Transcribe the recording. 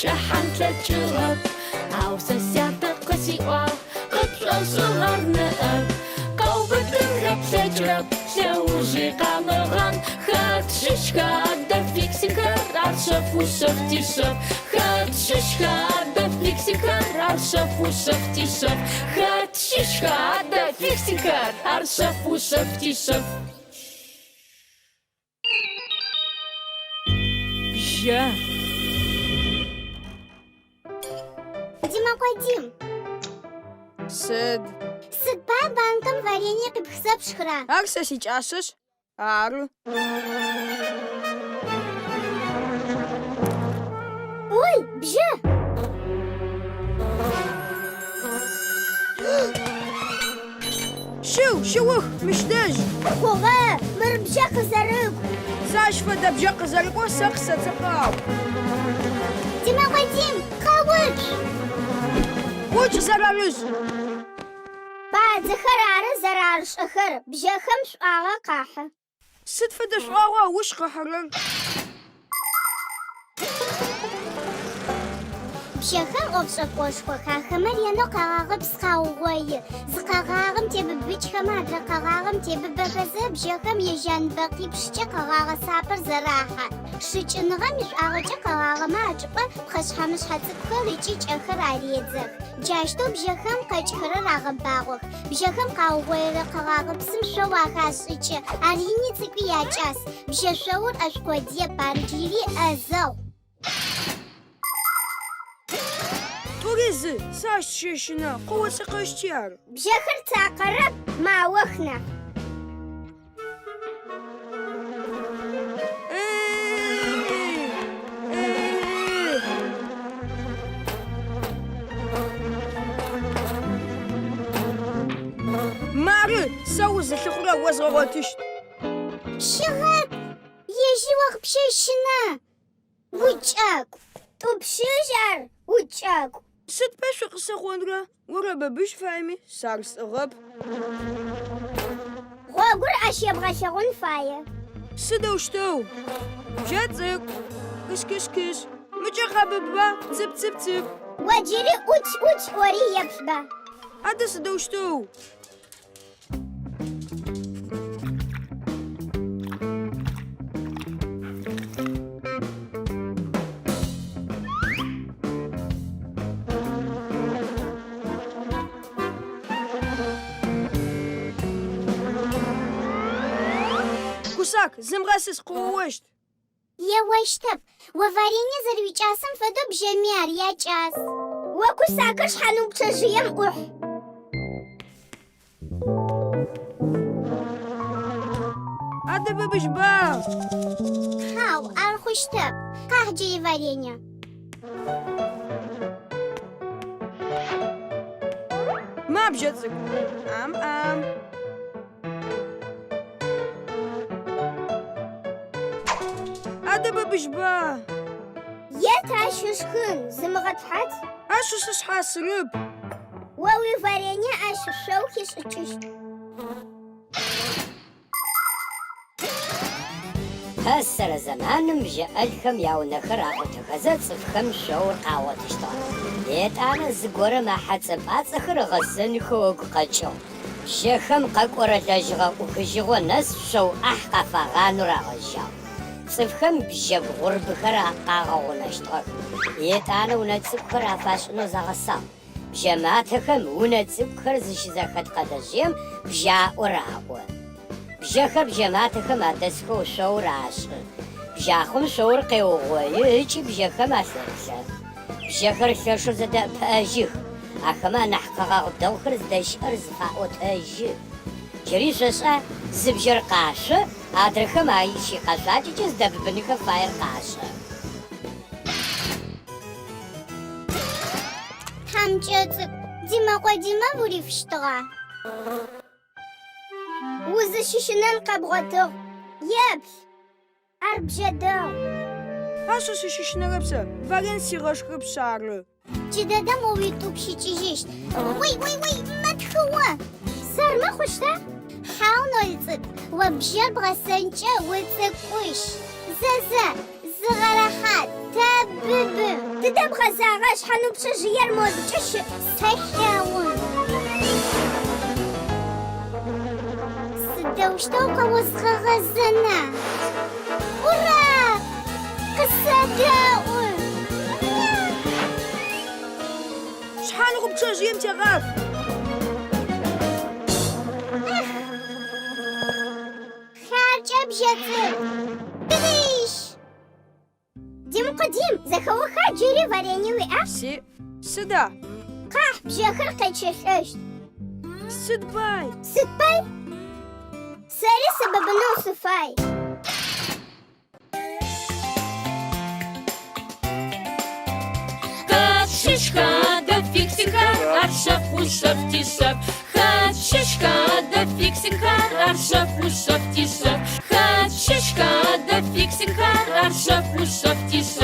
Кӏэхьан тлъэкӏыгъэп. Ау сэ сятэ къысиӏуагъ, Къыпшӏошӏыгъэр ныӏэп. Къэубытынхэ плъэкӏырэп, Лъэужи къамыгъан. Хэт щыщха адэ фиксикхэр, Ар шъэф ушъэф тишъэф. Хэт щыщха адэ фиксикхэр, Ар шъэф ушъэф тишъэф. Хэт щыщха адэ фиксикхэр, Ар шъэф ушъэф тишъэф. Бжьэ. Димэкъо Дим. Сыд? Сыд пае банкэм варенье къипхызэ пшхыра? Ар сэ сикӏасэшъ, ары. Ой, бжьэ! Шыу, шыух, мыщ дэжь! Хъугъэ, мыр бжьэ къызэрыкӏу. Сэ ащ фэдэ бжьэ къызэрыкӏоу сэ къысэцэкъау. Димэкъо Дим, къэуцу! ӏукӏ, зэрарышӏ! Бадзэхэр ары зэрарышӏэхэр, бжьэхэм шӏуагъэ къахьы. Сыд фэдэ шӏуагъа ощ къыхьырэр? Бжьэхэр ӏофшӏэкӏошхох, ахэмэ ренэу къэгъагъэпс къаугъои. Зы къэгъагъэм тебыбыкӏхэмэ, адрэ къэгъагъэм тебыбэхэзэ, бжьэхэм ежь аныбэ къипшкӏэ къэгъагъэ сапэр зэрахьэ. Шыкӏыныгъэм ишӏуагъэкӏэ къэгъагъэмэ ачӏыпӏэ пхъэшъхьэ-мышъхьэ цӏыкӏухэр ыкӏи кӏэхэр аредзэх. Джащтэу бжьэхэм къэкӏхэрэр агъэбагъох. Бжьэхэм къаугъоирэ къэгъагъэпсым шъоу ахашӏыкӏы, ар ини цӏыкӏуи якӏас. Бжьэ шъоур ӏэшӏу къодыеп, ар джыри ӏэзэгъу. Тӏури зы, сэ ащ сыщэщынэ, къыоцэкъэщти ар. Бжьэхэр цакъэрэп, маох нахь. Мары, сэ узылъыхъурэ озгъэгъотыщт. Щыгъэт, ежьи о къыпщэщынэ. Укӏакӏу. Тӏупщыжь ар, укӏакӏу. Сыд пай шъукъысэхъонрэ? Орэбыбыжь фаеми, сэ ар сӏыгъэп. Гъогур ащ ебгъэлъэгъун фае. Сыдэущтэу? Бжьэ цӏыкӏу, кыш-кыш-кыш, мыкӏэ къэбыбба, цып-цып-цып. О джыри ӏукӏ, ӏукӏ ӏори еплъба. Адэ сыдэущтэу? Кусак, зымыгъэсыс, къыоощт. Еощтэп. О варенье зэрэуикӏасэм фэдэу бжьэми ар якӏас. О кусакыр шъхьаныгъупчъэжъыем ӏухь. Адэ быбыжьба! Хьау, ар хъущтэп. Къахь джыри варенье. Ма, бжьэ цӏыкӏу. Ам-ам. Адэ быбыжьба! Ет ащ ышхын, зымыгъэтхьац. Ащ сышъхьасырэп. О уиваренье ащ шъоу хишӏыкӏыщт. Пэсэрэ зэманым бжьэ ӏэлхэм яунэхэр акъутэхэзэ цӏыфхэм шъоур къагъотыщтыгъэ. Етӏанэ зыгорэм а хьэцӏэ-пӏацӏэхэр ыгъэсэнхэу ыгу къэкӏыгъ. Бжьэхэм къэкӏорэ лэжьыгъэ ӏухыжьыгъо нэс шъоу ӏахь къафагъанэу рагъэжьагъ. Цӏыфхэм бжьэ гъурбыхэр къагъэгъунэщтыгъэх. Етӏанэ унэ цӏыкӏухэр афашӏынэу загъэсагъ. Бжьэматэхэм унэ цӏыкӏухэр зыщызэхэт къэлэжъыем бжьаӏо раӏо. Бжьэхэр бжьэматэхэм адэсхэу шъоур ашӏы. Бжьахъом шъоур къеугъои ыкӏи бжьэхэм алъэплъэ. Бжьэхэр лъэшэу зэдэӏэпыӏэжьых. Ахэмэ анахь къэгъагъ дэгъухэр зыдэщыӏэр зыфаӏотэжьы. Джыри шъошӏа, зы бжьэр къашъо, адрэхэм ащ икъэшъуакӏэкӏэ зыдэбыбынхэ фаер къашӏэ. Тхьамыкӏэ цӏыкӏу, Димэкъо Димэ урифыщтыгъа? Узыщыщынэн къэбгъотыгъ. Еплъ! Ар бжьэ дэгъу. Ащ сыщыщынэрэп сэ, варенье сигъэшхырэпшъ ары. Джыдэдэм о уитӏупщыкӏыжьыщт. Уй, уй, уй, мэтхыо! Сэрмэ хъущта? Хьау, Нол цӏыкӏу, о бжьэр бгъэсэнкӏэ уцӏыкӏущ. Зэ, зэ, зыгъэрэхьат. Тэбыбы. Тыдэ бгъэзагъа, шъхьаныгъупчъэжъыер модыкӏэ щыӏ. Сэлъэгъу. Сыдэущтэу къэозгъэгъэзэна? Ура! Къысэдэӏу! Шъхьаныгъупчъэжъыем тегъаф! Хъяркӏэ бжьэ цӏыкӏу. Тыдыщ! Дим къыдим, зэхэоха джыри варенье уиӏа? Сиӏ. Сыда? Къахь, бжьэхэр къечъэлӏэщт. Сыд пай? Сыд пай? Сэри сыбыбынэу сыфай. Хэт щыщха адэ фиксикхэр, ар шъэф ушъэф тишъэф. Хэт щыщха адэ фиксикхэр, ар шъэф ушъэф тишъэф. Хэт щыщха адэ фиксикхэр, ар шъэф ушъэф тишъэф.